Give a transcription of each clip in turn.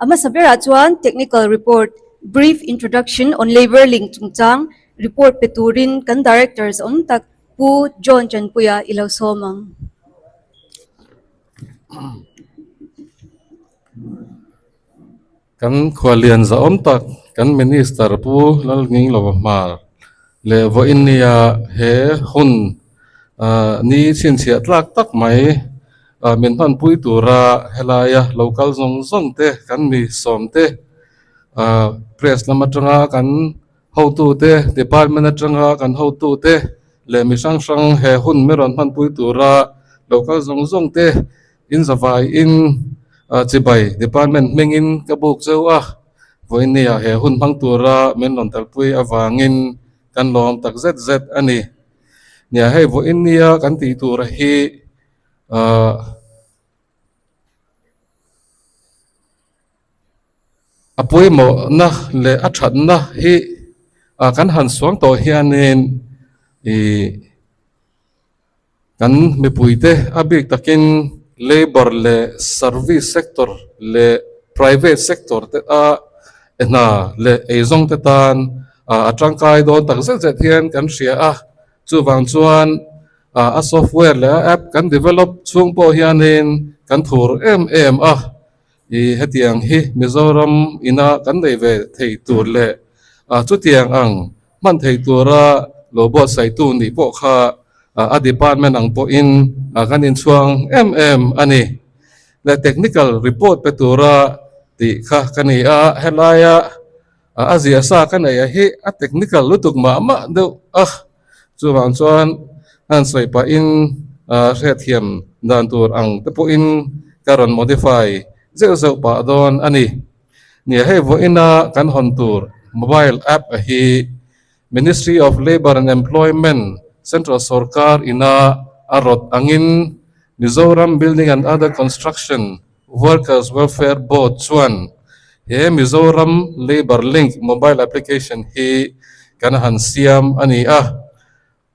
A hmasa berah chuan Technical Report, Brief Introduction on Labour Link chungchang report pe turin kan Directors awm tak Pu John Chanpuia i lo sawm ang. Kan khualian zahawm tak kan Minister Pu Lalnginglova Hmar leh vawiin nia he hun ni chhinchhiah tlak tak mai min hmanpui tura helaia lo kal zawng zawng te kan mi sawm te press lam atanga kan hotute department atanga kan hotute leh mi hrang hrang he hun mi rawn hmanpui tura lo kal zawng zawng te In zavaiin chibai department hmingin ka buk zeuh a, vawinia he hun hmang tura min rawn talpui avangin kan lawm tak zet zet a ni. Nia hei vawinia kan tih tur hi ahh a pawimawhna leh a thatna hi kan han suang tawh hianin ih. Kan mipuite a bik takin labour leh service sector leh private sector te a hna leh eizawng te tan a tangkai dawn tak zet zet hian kan hria a, chuvang chuan a software leh a app kan develop chhung pawh hianin kan thur em em a, ih hetiang hi Mizoram ina kan nei ve thei tur leh chutiang ang Hman thei tura lo buatsaihtu nih pawh kha a department ang pawhin kan inchhuang em em a ni. Le technical report pe tura tih kha ka ni a, helaia a ziah sa ka neih a hi a technical lutuk mah mah deuh a, chuvang chuan han sawi pahin hriatthiam dan tur ang te pawhin ka rawn modify zeuh zeuh pah dawn a ni. Nia hei vawiina kan hawn tur mobile app a hi Ministry of Labour and Employment Central Sorkar ina a rawt angin Mizoram Building and Other Construction Workers Welfare Board chuan he Mizoram Labour Link mobile application hi kan han siam a ni a.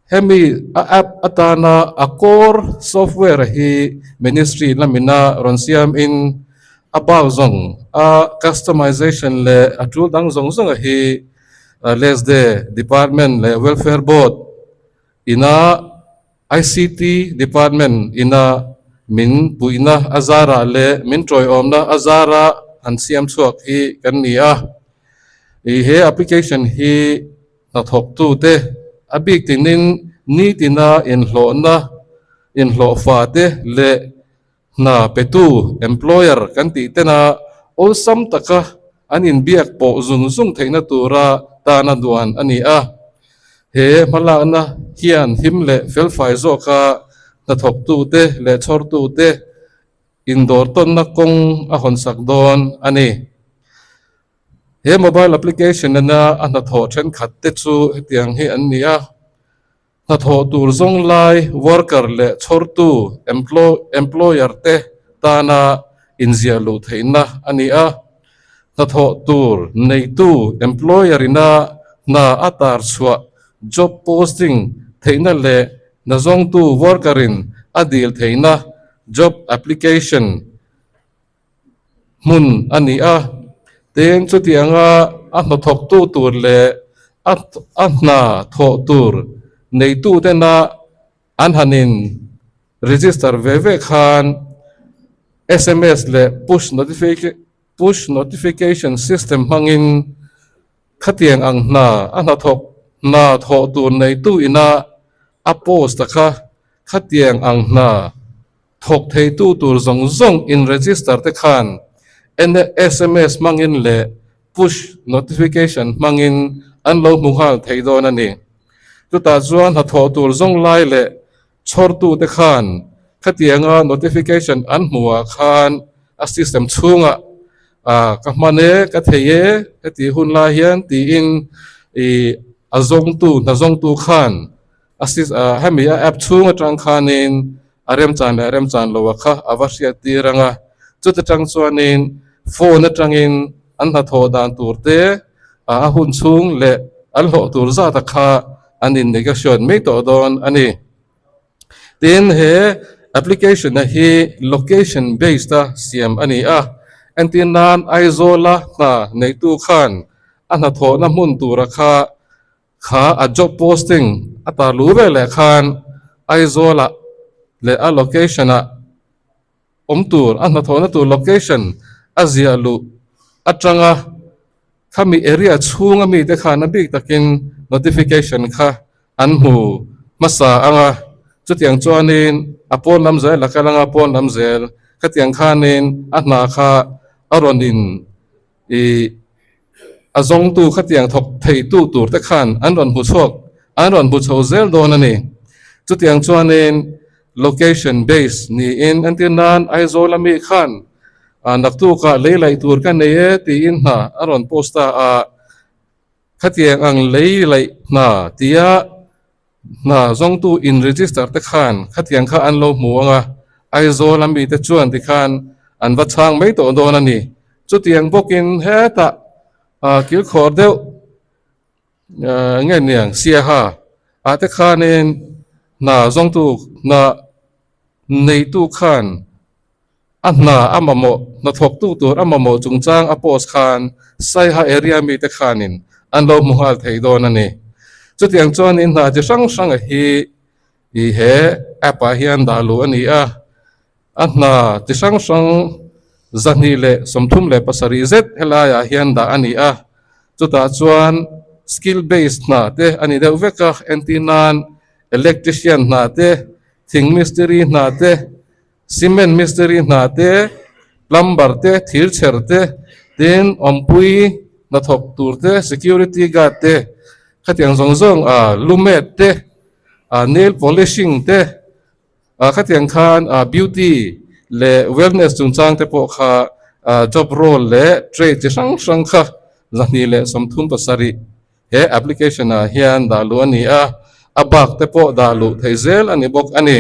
Hemi a app atana a core software hi Ministry lamina rawn siam in a bak zawng a customization leh a tul dang zawng zawng a hi LSD Department leh Welfare Board ina ICT Department ina min puihna a zarah leh min tawiawmna a zara han siam chhuak hi kan ni a. He application hi Hnathawktute a bik tinin nitina inhlawhna, inhlawhfate leh hna petu, employer, kan tih tena awlsam taka an inbiak pawh zung zung theihna tura tana duan a ni a. He hmalakna hian him leh felfai zawka hnathawktute leh chhawrtute indawr tawnna kawng a hawnsak dawn a ni. He mobile application nena a hnathawh thenkhat te chu hetiang hi an ni a, hnathawh tur zawng lai worker leh chhawrtu employer te tana inziah luh theihna a ni a, hnathawh tur neitu employer ina hna a tar chhuah job posting theihna leh hna zawngtu worker in a dil theihna job application hmun a ni a, tin chutianga a hnawthawktu tur leh a a hna thawh tur neitu tena an han in register ve ve khan sms leh push push notification system hmangin khatiang ang hna a hnathawk hna thawh tur neitu ina a post a kha khatiang ang hna Thawk theitu tur zawng zawng in register te khan sms hmangin leh push notification hmangin an lo hmu nghal thei dawn a ni. Chutah chuan hnathawh tur zawng lai leh chhawrtu te khan khatianga notification an hmuhah khan a system chhungah ka hman e, ka thei e heti hun lai hian tiin ih a zawngtu hna zawngtu khan A sis a hemi a app chhung atang khanin a remchan leh a remchan lo a kha a va hriat tir ang a, chuta tang chuanin phone atangin an hnathawh dan tur te a hun chhung leh an hlawh tur zat a kha an in negotiate mai tawh dawn a ni. Tin he application a hi location based a siam a ni a. Entir nan Aizawla hna neitu khan a hnathawhna hmun tura kha kha a job posting a tar luh ve leh khan Aizawlah leh a location ah awm tur a hnathawhna tur location a ziah luh atanga khami area chhunga mite khan a bik takin notification kha an hmu hmasa ang a, chutiang chuanin a pawn lam zel a kal ang a, pawn lam zel khatiang khanin a hna kha a rawn in ih a zawngtu khatiang thawk theitu tur te khan an rawn hmu chhuak an rawn hmu chho zel dawn a ni. Chutiang chuanin location base niin entir nan Aizawl ami khan ah naktukah lei laih tur ka nei e tiin hna a rawn post ta a, khatiang ang lei laih hna tia hna zawngtu in register te khan khatiang kha an lo hmu ang a, Aizawl ami te chuan tikhan an va chhang mai tawh dawn a ni. Chutiang bawkin hetah ah kilkhawr deuh nge niang Siaha ah te khanin hna zawngtu hna neitu khan a hna a mamawh hnathawktu tur a mamawh chungchang a post khan Saiha area mite khanin an lo hmu nghal thei dawn a ni. Chutiang chuanin hna chi hrang hranga hi ih he app ah hian dah luh a ni a, a hna chi hrang hrang 237 zet helaiah hian dah a ni a, chutah chuan skill based hna te a ni deuh vek a, entir nan electrician hna te, thing mistiri hna te, Cement mistiri hna te, plumber te, thirchher te, tin awmpui hnathawk tur te, security guard te, khatiang zawng zawng ah lumet te, ah nail polishing te, ah khatiang khan ah beauty leh wellness chungchang te pawh kha ah job role leh trade chi hrang hrang kha 237 he application ah hian dah luh a ni a, a bak te pawh dah luh theih zel a ni bawk a ni.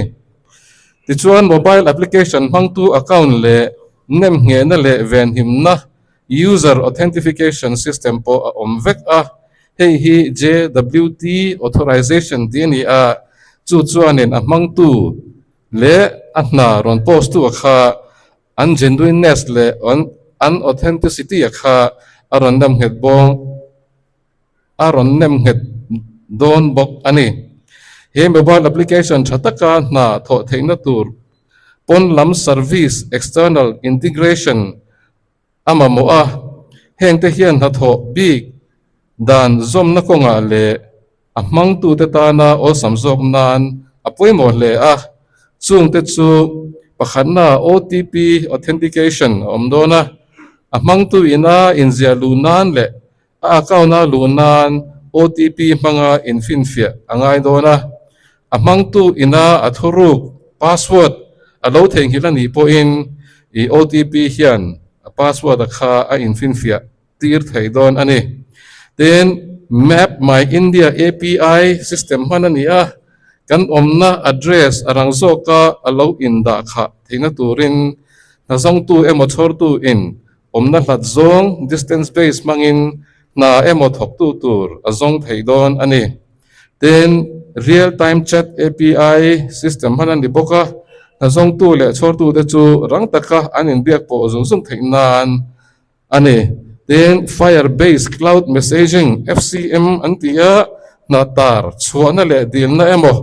Tichuan mobile application hmangtu account leh nemnghehna leh venhimna user authentification system pawh a awm vek a, hei hi JWT authorization tih a ni a, chu chuanin a hmangtu leh a hna rawn post tu a kha An genuineness leh an authenticity a kha a rawn nem nghet bawng a rawn nem nghet dawn bawk a ni. He mobile application tha taka hna thawh theihna tur pawn lam service external integration a mamawh a, hengte hian hnathawh bik dan zawmna kawngah leh a hmangtute tana awlsam zawk nan a pawimawh hle a, chungte chu pakhatna OTP authentication a awm dawn a, a hmangtu ina inziah luh nan leh a account-a luh nan OTP hmanga infinfiah a ngai dawn a, a hmangtu ina a thuruk, password, a lo theihnghilh a nih pawhin i OTP hian a password a kha a infinfiah tir thei dawn a ni. Tin, Map My India API system hman a ni a, kan awmna address a rang zawka a lo indah khah theihna turin hna zawngtu emaw chhawrtu in awmna hlat zawng, distance base, hmangin hna emaw thawktu tur a zawng thei dawn a ni. Tin, Real Time Chat API system hman a ni bawk a, hna zawngtu leh chhawrtute chu rang taka an inbiak pawh zung zung theih nan a ni. Tin, Firebase Cloud Messaging, FCM, an ti a, hna tar chhuahna leh dilna emaw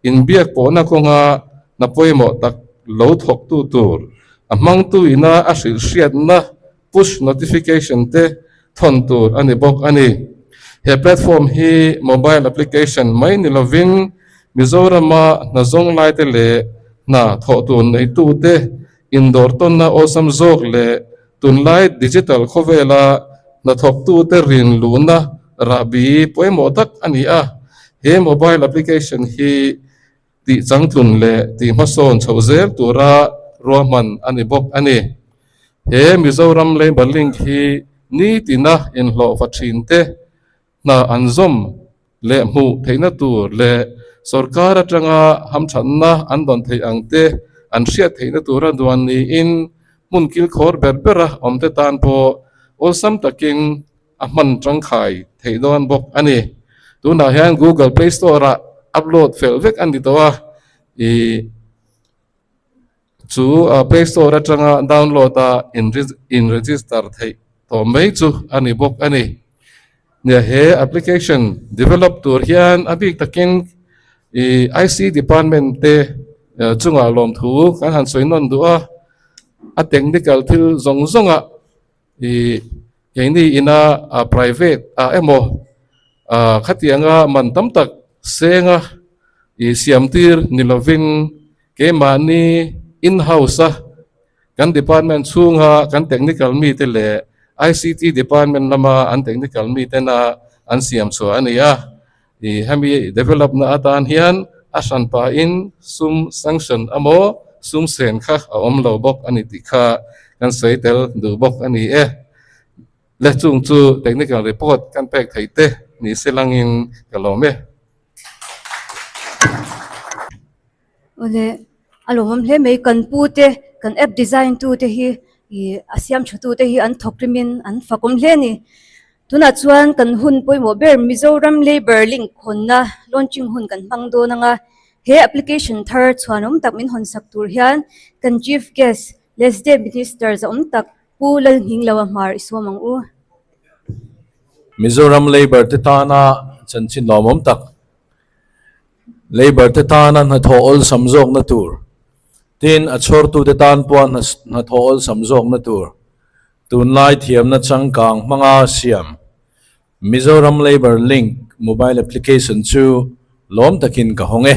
inbiak pawhna kawnga hna pawimawh tak lo thawktu tur a hmangtu ina a hrilhhriatna push notification te thawn tur a ni bawk a ni. He platform hi mobile application mai ni lovin Mizorama hna zawng laite leh hna thawh tur neitute Indawr tawnna awlsam zawk leh tunlai digital khawvela hnathawktute rin luhna rahbi pawimawh tak a ni a. He mobile application hi tih changtlun leh tih hmasawn chhoh zel tura ruahman a ni bawk a ni. He Mizoram Labour Link hi nitina inhlawhfa thinte Hna an zawm leh hmuh theihna tur leh sorkar atanga hamthatna an dawn theih ang te an hriat theihna tura duan niin hmun kilkhawr ber bera awmte tan pawh awlsam takin a hman tangkai theih dawn bawk a ni. Tunah hian Google Play Store-ah upload fel vek a ni tawh a, ih. Chu Play Store atanga download a in register theih tawh mai chu a ni bawk a ni. Nia he application develop tur hian a bik takin ih IC department te chungah lawmthu kan han sawi nawn duh a, a technical thil zawng zawng ah ih keini ina private ah emaw ah khatianga man tam tak senga ih siam tir ni lovin keimahni in house a kan department chhunga kan technical mite leh ICT department lama an technical mitena an siam chhuah a ni a ih hemi develop na atan hian a hran pahin sum sanction emaw sum sen kha a awm lo bawk a ni tih kha kan sawi tel duh bawk a ni e. Le chung chu technical report kan pek theih te ni se langin ka lawm e. Awle a lawmawm hle mai kan pu te kan app design tu te hi ih a siam tha tu te hi an thawk rimin an fakawm hle a ni. Tunah chuan kan hun pawimawh ber Mizoram Labour Link hawnna launching hun kan hmang dawn ang a, he application thar chhuanawm tak min hawn sak tur hian kan Chief Guest Lesde Minister zahawm tak Pu Lalhngingloa hmar i suam ang u. Mizoram Labour te tana chanchin lawmawm tak Labour te tana hnathawh awlsam zawkna tur, tin a chhawrtute tan pawha hnathawh awlsam zawkna tur, tunlai thiamna changkang hmanga siam Mizoram Labour Link mobile application chu lawm takin ka hawng e.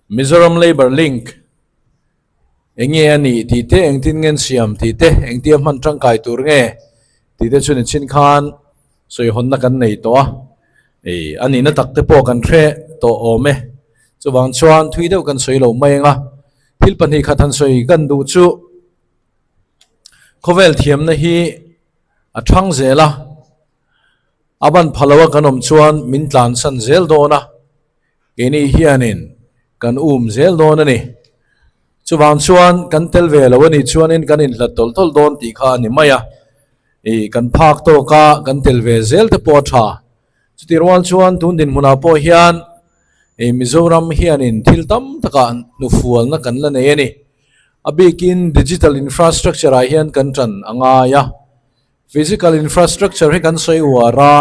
Mizoram Labour Link Eng nge a nih tih te, engtin nge an siam tih te, engtia hman tangkai tur nge tih te chu nichin khan sawihawnna kan nei tawh a, ei a nihna tak te pawh kan hre tawh awm e. Chuvang chuan thui deuh kan sawi lo mai ang a, thil pahnih khat han sawi kan duh chu khawvel thiamna hi a thang zel a, a ban pha lo a kan awm chuan min tlansan zel dawn a. Keini hianin kan um zel dawn a ni. Chuvang chuan kan tel ve lo a nih chuanin kan inhlat tawlh tawlh dawn tih kha a ni mai a. Ih, kan phak tawk a, kan tel ve zel te pawh a tha. Chuti rual chuan tun dinhmunah pawh hian ih Mizoram hianin thil tam takah hnufualna kan la nei a ni. A bikin digital infrastructure ah hian kan tan a ngai a. Physical infrastructure hi kan sawi uar a,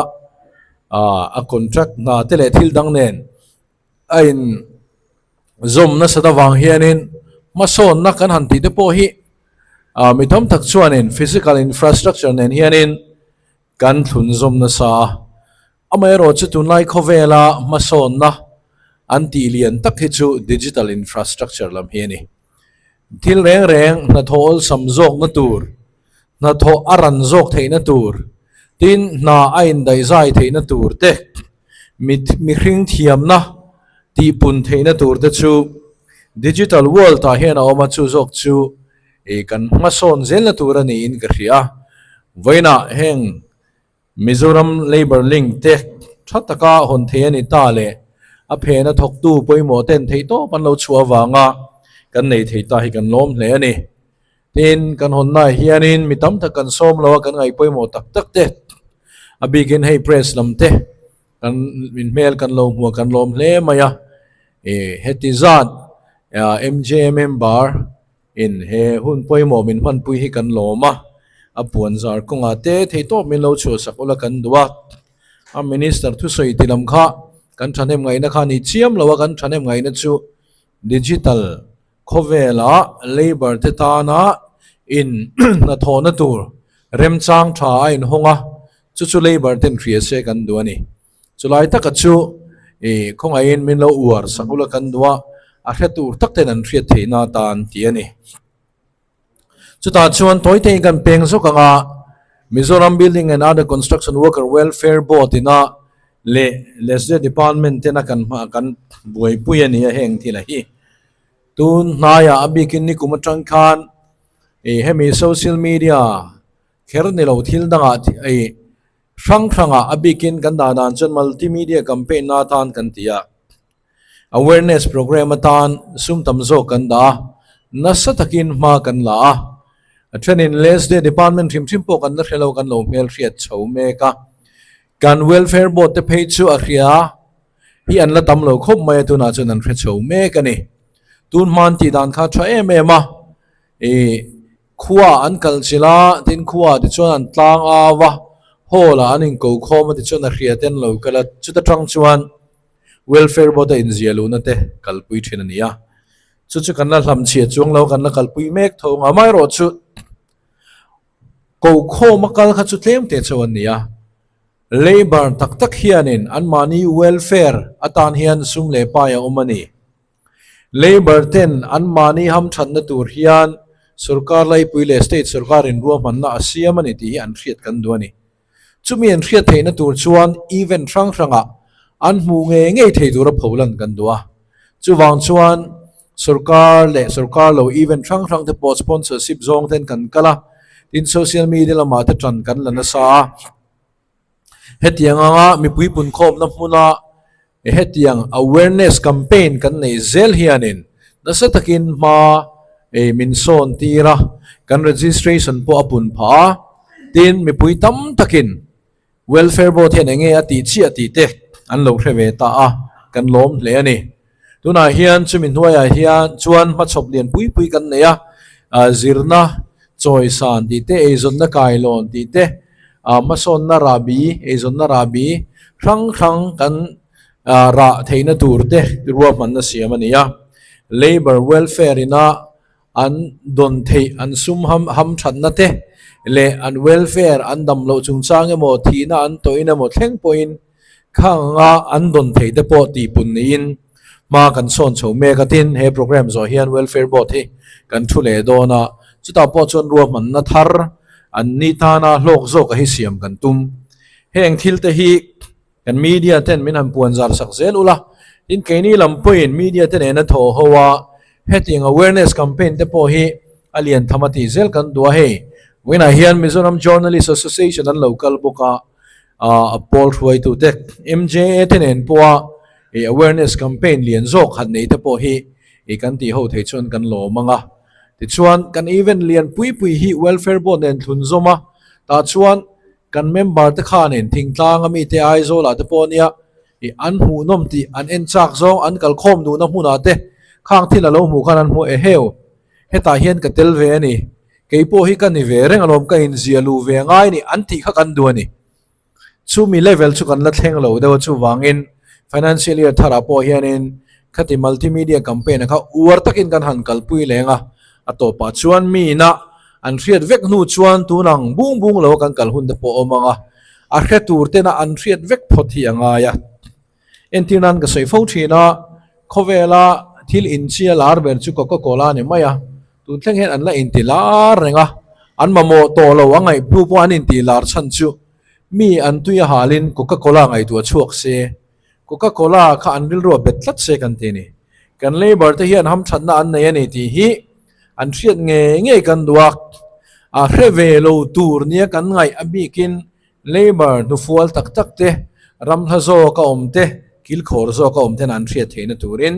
a contract hna te leh thil dang nen a in zawm nasat avang hianin hmasawnna kan han tih te pawh hi mi tam tak chuanin physical infrastructure nen hianin kan thlun zawm nasa a. Amaherawhchu tunlai khawvela hmasawnna an tih lian tak hi chu digital infrastructure lam hi a ni. Thil reng reng hnathawh awlsam zawkna tur hnathawh a ran zawk theihna tur, tin hna a indaihzai theihna tur te, mihring thiamna tihpun theihna tur te chu digital world ah hian a awm a, chu zawk chu ih kan hmasawn zelna tur a niin ka hria. Vawiinah heng Mizoram Labour Link te tha taka hawn thei a ni ta leh a phena thawktu pawimawh ten theihtawp an lo chhuah avanga kan nei thei ta hi kan lawm hle a ni. Tin, kan hawnnaah hianin mi tam tak kan sawm lo a, kan ngaih pawimawh tak tak te, a bikin hei press lam te kan min hmel kan lo hmuh a kan lawm hle mai a. Ih heti zat MJ member in he hun pawimawh min hmanpui hi kan lawm a, a puan zar kawngah te theihtawp min lo chhuahsak ula kan duh a. A minister thusawi ti lam kha kan thahnem ngaihna kha a ni chiam lo a, kan thahnem ngaihna chu digital Khawvela labour te tana in hnathawhna tur remchang tha a inhawng a, chu chu labour ten hria se kan duh a ni. Chulai taka chu i khawngaihin min lo uar sak ula kan duh a, a hre tur tak ten an hriat theihna atan ti a ni. Chutah chuan tawite kan peng zawk ang a, Mizoram Building and Other Construction Worker Welfare Board ina leh Lesde Department tena kan hma kan buaipui a ni a heng thil a hi. Tun hnaiah a bikin nikum atang khan ih hemi social media kher ni lo thil dangah ih hrang hrangah a bikin kan dah dan chuan multimedia campaign na atan kan ti a, awareness program atan sum tam zawk kan dah a, nasa takin hma kan la a, a thenin less day department hrim hrim pawh kan la hre lo kan lo hmelhriat chho mek a. Kan welfare board te phei chu a hria hi an la tam lo khawp mai a tunah chuan an hre chho mek a ni. Tun hman tih dan kha tha em em a, ih khua an kal chilh a, tin khua tichuan an tlang au a, hall ah an inko khawm a tichuan a hria te an lo kal a, chuta tang chuan welfare board a inziah luhna te kalpui thin a ni a. Chu chu kan la hlamchhiah chuang lo, kan la kalpui mek tho ang a, amaherawhchu Kokhawm a kal kha chu tlem teh chauh an ni a, Labour tak tak hianin anmahni welfare atan hian sum leh pai a awm a ni. Labour ten anmahni hamthatna tur hian sorkar laipui leh state sorkarin ruahmanna a siam a ni tih hi an hriat kan duh a ni. Chumi an hriat theihna tur chuan event hrang hrangah an hmuh ngei ngei thei tura pholan kan duh a. Chuvang chuan sorkar leh sorkar lo event hrang hrang te pawh sponsorship zawng ten kan kal a, tin social media lamah te tan kan la nasa a. Hetiang anga mipui punkhawmna hmuna Hetiang awareness campaign kan neih zel hianin nasa takin hma ei min sawn tir a, kan registration pawh a pun phah a, tin mipui tam takin welfare board hian enge a tih chiah tih te an lo hre ve ta a, kan lawm hle a ni. Tunah hian chumi hnuaiah hian chuan hmachhawp lian pui pui kan nei a, zirna chawisan tih te, eizawnna kailawn tih te, hmasawnna rahbi, eizawnna rahbi hrang hrang kan rah theihna tur te ruahmanna siam a ni a. Labour welfare ina an dawn theih an sum ham ham thatna te leh an welfare an dam loh chungchang emaw thihna an tawhin emaw thleng pawhin khang anga an dawn theih te pawh tihpun niin hma kan sawn chho mek a tin he program zawh hian welfare board hi kan thu leh dawn a chutah pawh chuan ruahmanna thar an ni tana hlawk zawk a hi siam kan tum heng thil te hi Kan media ten min han puan zar sak zel ula, tin keini lam pawhin media te nena thaw ho a, hetiang awareness campaign te pawh hi a lian tham a tih zel kan duh a hei. Vawiinah hian Mizoram Journalist Association an lo kal bawk a, a pawl hruaitu te MJA te nen pawha awareness campaign lian zawk han nei te pawh hi kan tih ho thei chuan kan lawm ang a. Tichuan kan event lian pui pui hi Welfare Board nen thlun zawm a, tah chuan Kan member te khanin thingtlang a mite Aizawl ah te pawh nia ih an hmuhnawm tih an en chak zawng an kalkhawm duhna hmunah te khang thil a lo hmuh khan an hmu eheu hetah hian ka tel ve a ni kei pawh hi ka ni ve reng alawm ka inzia luh ve ngai a ni an tih kha kan duh a ni. Chumi level chu kan la thleng lo deuh a chuvangin financial year tharah pawh hianin khati multimedia campaign a kha uar takin kan han kalpui leng a a tawpah chuan mi inah An hriat vek hnu chuan tun ang bung bung lo kan kal hun te pawh awm ang a, a hre tur tena an hriat vek phawt hi a ngai a. Entir nan ka sawi fo thin a, khawvela thil inchia lar ber chu Coca Cola a ni mai a, tun thleng hian an la inti lar reng a, an mamawh tawh lo a ngaih hnu pawh an inti lar chhan chu mi an tui a halin Coca Cola ngaihtuah chhuak se Coca Cola kha an rilru a bet tlat se kan ti a ni. Kan labour te hian hamthatna an nei a ni tih hi an hriat ngei ngei kan duh a, a hre ve lo tur nia kan ngaih a bikin labour hnufual tak tak te, ramhla zawk a awm te, kilkhawr zawk a awm ten an hriat theihna turin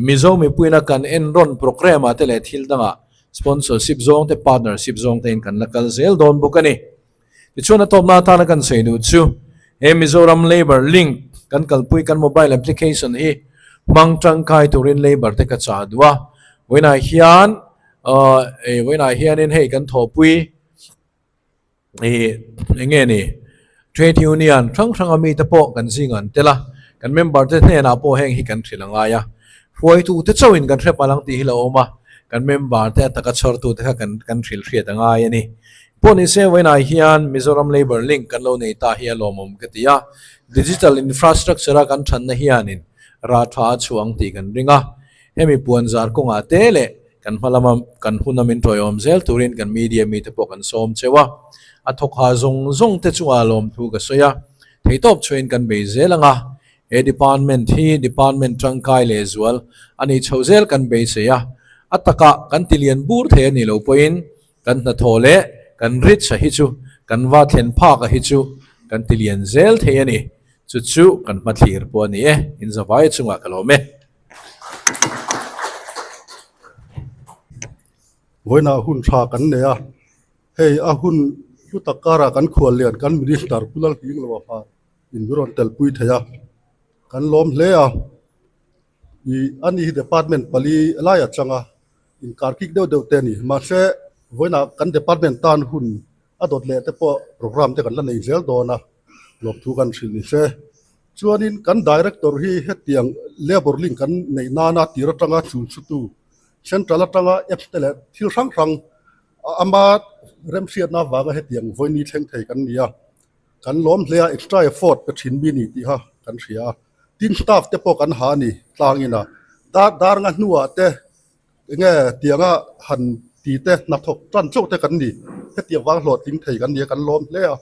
Mizo mipuina kan enrawn programme ah te leh thil dangah sponsorship zawng te partnership zawng te in kan la kal zel dawn bawk a ni. Tichuan a tawpna atana kan sawi duh chu he Mizoram Labour Link kan kalpui kan mobile application hi hmang tangkai turin labour te ka chah duh a. Vawiinah hian vawiinah hianin hei kan thawhpui Ih eng nge ni trade union hrang hrang a mite pawh kan zing an tel a, kan member te hnenah pawh heng hi kan hrilh a ngai a, hruaitu te chauhin kan hre palh ang tih hi lo awm a, kan member te a taka chhawrtu te kha kan kan hrilh hriat a ngai a ni. Pawh ni se vawiinah hian Mizoram Labour Link kan lo nei ta hi a lawmawm ka ti a, digital infrastructure a kan thanna hianin rah tha a chhuah ang tih kan ring a, hemi puanzar kawngah te leh Kan hma lama kan huna min tawiawm zel turin kan media mite pawh kan sawm cheu a, a thawk ha zawng zawng te chungah lawmthu ka sawi a, theihtawp chhuahin kan bei zel ang a, he department hi department tangkai leh zual a nih chho zel kan beisei a, a takah kan tilian bur thei a nih loh pawhin kan hnathawh leh kan reach a hi chu kan va thlen phak a hi chu kan tilian zel thei a ni, chu chu kan hmathlir pawh a ni e, inzavai chungah ka lawm e. Vawiinah hun tha kan nei a, hei a hun Hlu tak karah kan khual lian kan Minister Pu Lalhingloa hma in min rawn telpui thei a, kan lawm hle a. Ih ani hi department pali lai a chang a, inkar kik deuh deuh te a ni. Mahse vawiinah kan department tan hun a dawt leh te pawh programme te kan la nei zel dawn a, lawmthu kan hrilh ni se. Chuanin kan director hi hetiang labour link kan neih nana tir atanga chhunchhutu central atanga apps te leh thil hrang hrang ama remhriatna avanga hetiang vawiini thleng thei kan ni a, kan lawm hle a, extra effort pe thin mi ni tih kha kan hria a. Tin staff te pawh kan ha a ni tlangin a, dar dar nga hnuah te enge tianga han ti te hnathawk tan chauh te kan ni, hetiang vang hlawhtling thei kan ni a, kan lawm hle a.